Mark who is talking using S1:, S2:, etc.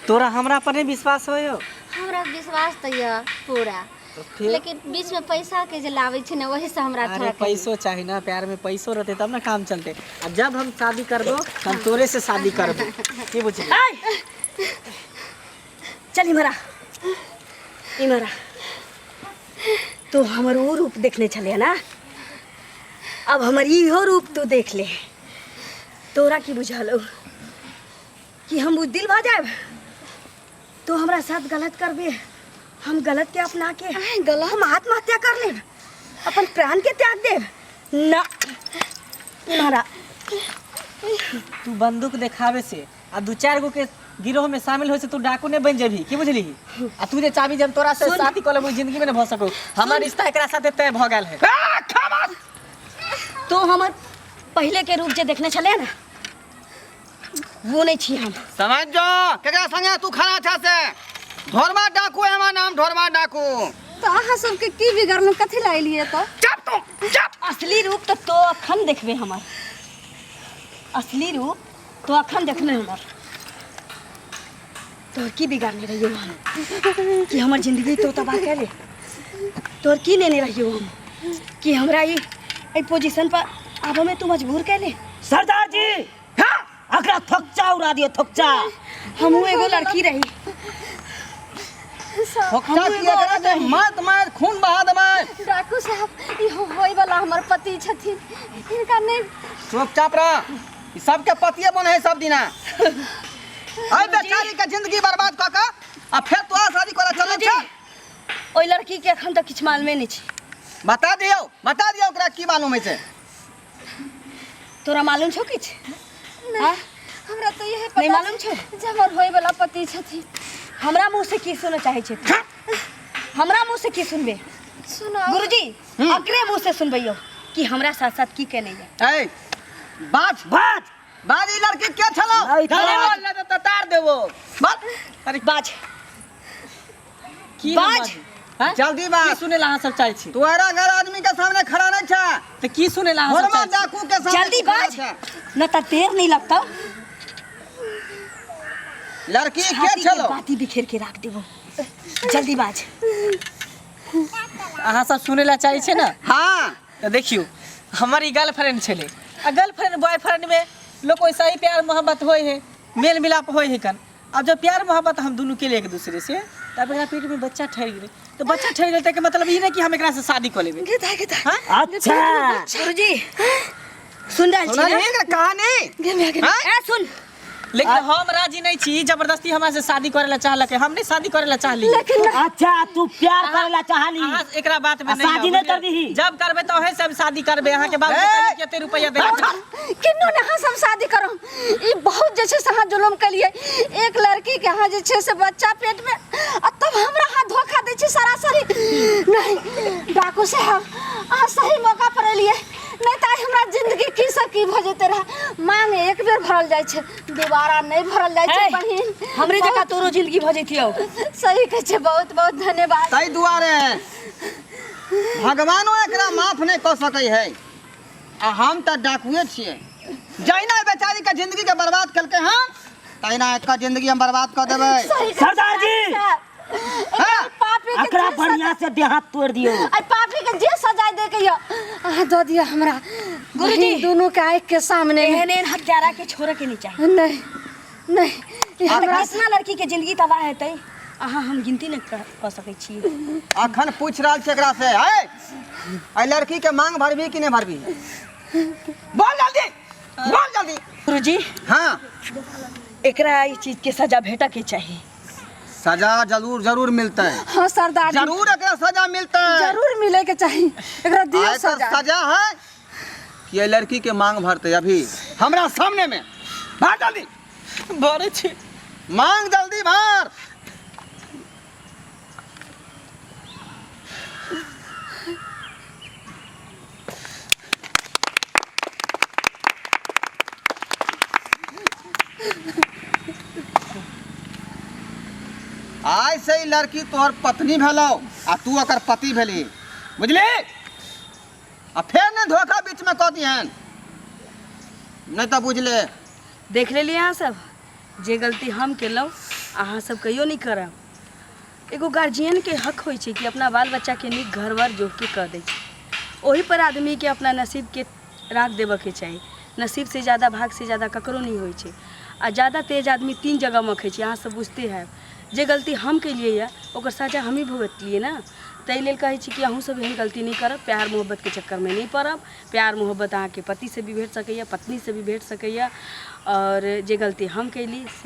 S1: तोरा हमरा पर नहीं विश्वास होयो?
S2: हमरा विश्वास तऽ यऽ पूरा।
S1: तो फिर
S2: लेकिन बीच में पैसा के जे लाबै छै ने, वही से हमरा
S1: अरे
S2: थोड़ा
S1: पैसो चाही ना, प्यार में पैसो रहते तब ना काम चलते। आ जब हम शादी करबो तो हम तोरे से शादी करबो, की बुझली?
S3: चल इमहर आ, इमहर आ। तू हमर ओ रूप देखने छलियै ना, अब हमर इहो रूप तू देख ले। तोरा की बुझल हो कि हम बुजदिल भऽ जायब? तू हमरा साथ गलत करबे, हम गलत के अपना के
S2: गलत?
S3: हम आत्महत्या कर लेब, अपन प्राण के त्याग देब ना। इमहर आ।
S1: तू बंदूक देखावे से आ दू चार गो के गिरोह में शामिल हो से तू डाकू नहीं बन जेबही, की बुझली? आ तू जे चाबी जे हम तोरा से शादी कर लेबो, जिंदगी में नहीं भ सको। हमर रिश्ता एकरा साथे तय भ गेल है।
S3: तो हमर पहले के रूप जे देखने छले ना, वो नहीं छी हम।
S4: समझ जो केकरा संगे तू खड़ा छा से। ढोरमा डाकू है हमार नाम, ढोरमा डाकू।
S2: तऽ अहाँ सबके की बिगड़लहुँ, कथी लए एलियै तऽ?
S4: चुप तू, चुप।
S3: असली रूप तो तो अखन देखबे हमर, असली रूप तो अखन देखने हमर। तोहर की बिगाड़ने रहियो हम कि हमर जिंदगी तो तबाह कर ले? तोहर की लेने रहियो हम कि हमरा ई एहि पोजीशन पर आबऽ में तू मजबूर कर ले?
S5: सरदार जी,
S4: हाँ,
S5: अकरा थोकचा उड़ा दियो, थोकचा।
S3: हमहूँ एगो लड़की रही।
S4: थोकचा की एकरा के मार मार खून बहा देबै।
S2: डाकू साहब, ई होय वाला हमर पति छथिन, हिनका नहीं।
S4: चुपचाप रह, ई सबके पतिये बने है सब दिना। आई बेचारी के जिंदगी बर्बाद क के आ फेर तोरा शादी करे चलल
S3: गुरुजी,
S4: छ।
S3: ओहि लड़की के एखन तक किछु मालूमे नहि छै।
S4: बता दियौ, बता दियौ ओकरा की मालूम है छै।
S3: तोरा मालूम छौ किछु?
S2: नहीं, हमरा तऽ इहे पता
S3: नहीं मालूम छौ?
S2: जे हमर होय वाला पति छथिन।
S3: हमरा मुँह से की सुनऽ चाहै छै तू? हमरा मुँह से की सुनबे?
S2: सुनाउ।
S3: गुरुजी, अकरे मुँह से सुनबैयौ कि हमरा साथ साथ की केने ये।
S4: ए बाज
S5: बाज
S4: बाज, ई लड़की के छलौ?
S5: नहीं तो
S1: अरे बोल ना तो तार देबो।
S4: बाज।
S1: अरे
S3: बाज।
S1: की
S3: बाज।
S1: बाज? हाँ?
S4: जल्दी
S1: की
S4: बाज।
S1: सुने ला अहाँ सब चाहै छी?
S4: तोहरा घर आदमी के सामने खड़ा नहीं छा।
S1: तो की सुने ला अहाँ सब
S4: घरमा
S1: चाहै छी?
S4: डाकू के सामने
S3: जल्दी
S4: खड़ा
S3: बाज,
S4: छा।
S3: न त देर नहीं लगता।
S4: लड़की के
S3: छाती के
S4: छलौ?
S3: बाती बिखेर के राख देबो, जल्दी बाज।
S1: अहाँ सब सुने ला चाहै छै ना?
S4: हाँ।
S1: तो देखियो, हमर ई गर्लफ्रेंड छलै आ गर्लफ्रेंड बॉयफ्रेंड में लोग वैसा ही प्यार मोहब्बत होय है, मेल मिलाप होय है कन। अब जब प्यार मोहब्बत हम दुनू के लिए एक दूसरे से, तब एकरा पेट में बच्चा ठहर गेलै, तो बच्चा ठहर गेलै तके मतलब ई नहीं कि हम एकरा से शादी कऽ लेबै।
S2: गेदा गेदा।
S1: हाँ?
S5: अच्छा।
S3: गुरुजी सुन रहल छी
S4: सुनल
S3: ना?
S4: ही कहानी?
S2: गे गे।
S4: हाँ?
S3: ए सुन,
S1: लेकिन हम राजी नहीं छी, ई जबरदस्ती हमरा से शादी करे ला चाहलक, हम नहीं शादी करे ला चाहली।
S2: लेकिन
S5: अच्छा, तू प्यार करे ला चाहली।
S1: अहाँ एकरा बात में
S5: आ,
S1: नहीं
S5: शादी
S1: आउ,
S5: नहीं
S1: बुझलियै?
S5: करबिही।
S1: जब करबे तो ओहे से हम शादी करबे। अहाँ के बाप
S4: ए!
S1: कते रुपया देबै?
S2: किन्नू ने अहाँ सब शादी करो, ई बहुत जे छै से अहाँ जुलम केलियै। एक लड़की के अहाँ जे छै से बच्चा पेट में, आ तब हमरा अहाँ धोखा दै छी सरासरी। नहीं डाकू साहब, अहाँ सही मौका पर एलियै, नहीं तऽ आइ हमरा जिंदगी की से की भऽ जेतै रहए। मांग एक बेर भरल जाइ छै, दोबारा नहीं भरल जाइ छै।
S3: ए,
S2: बहिन,
S3: हमरे जकाँ तोरो जिंदगी भऽ जैतियौ।
S2: सही कहै छै, बहुत बहुत धन्यवाद।
S4: ताहि दुआरे भगवानो एकरा माफ नहीं कऽ सकै है, आ हम तऽ डाकुए छियै। जहिना बेचारी के जिंदगी के बर्बाद केलकै हन, तहिना एकर जिंदगी हम बर्बाद कऽ देबै।
S2: सही कहै छै,
S5: सरदार जी!
S2: साहब। एकरा पापी के
S5: अकरा
S2: जे
S5: बढ़िया से देह हाथ तोड़ दियो।
S2: आई पापी के जे सजाय दे के यो अहाँ दऽ दिअ हमरा।
S3: गुरुजी,
S2: बहिन दुनू के आँखि के सामने में।
S3: एहन एहन हत्यारा के छोड़े के नहीं चाही।
S2: नहीं नहीं, ई
S3: हमरा
S2: हमरा
S3: कितना लड़की के जिंदगी तबाह हेतै, अहाँ हम गिनती नहि कऽ सकै छी।
S4: अखन पूछ रहल छै एकरा से, है एहि लड़की के मांग भरबी कि नहीं भरबी? बोल जल्दी, बोल जल्दी।
S3: गुरुजी।
S4: हाँ।
S3: एकरा ई चीज के सजा भेटऽ के चाही।
S4: सजा जरूर जरूर मिलतै।
S2: हाँ सरदार जी।
S4: जरूर एकरा सजा मिलतै।
S2: जरूर मिले के चाही, एकरा दियो
S4: आ एकर
S2: सजा।
S4: सजा है कि ये लड़की के मांग भरते अभी हमरा सामने में। भर जल्दी।
S1: भरे छी।
S4: मांग जल्दी भर। आइ से ई लड़की तोहर पत्नी भेलौ आ तू ओकर पति भेली, बुझली? आ फेर नहि धोखा बीचमे कऽ दिहन, नहि तऽ बुझले।
S3: देख लेलियै अहाँ सब, जे गलती हम केलहुँ अहाँ सब कहियो नहि करब। एगो गार्जियनके हक होइ छै कि अपना बाल बच्चाके नीक घर वर जोखके कऽ दै छै। ओहिपर आदमीके अपना नसीबके राख देबऽके चाही। नसीबसँ ज्यादा भागसँ ज्यादा ककरो नहि होइ छै। आ ज्यादा तेज आदमी तीन जगह मखै छै, अहाँ सब बुझिते हैब। जे गलती हम केलियै यऽ ओकर सजा हमही भुगतलियै ने। ताहि लेल कहै छी कि अहूँसब एहन गलती नहि करब, प्यार मोहब्बतके चक्करमे नहि पड़ब। प्यार मोहब्बत अहाँके पतिसँ भी भेट सकैए, पत्नीसँ भी भेट सकैए। आओर जे गलती हम केली से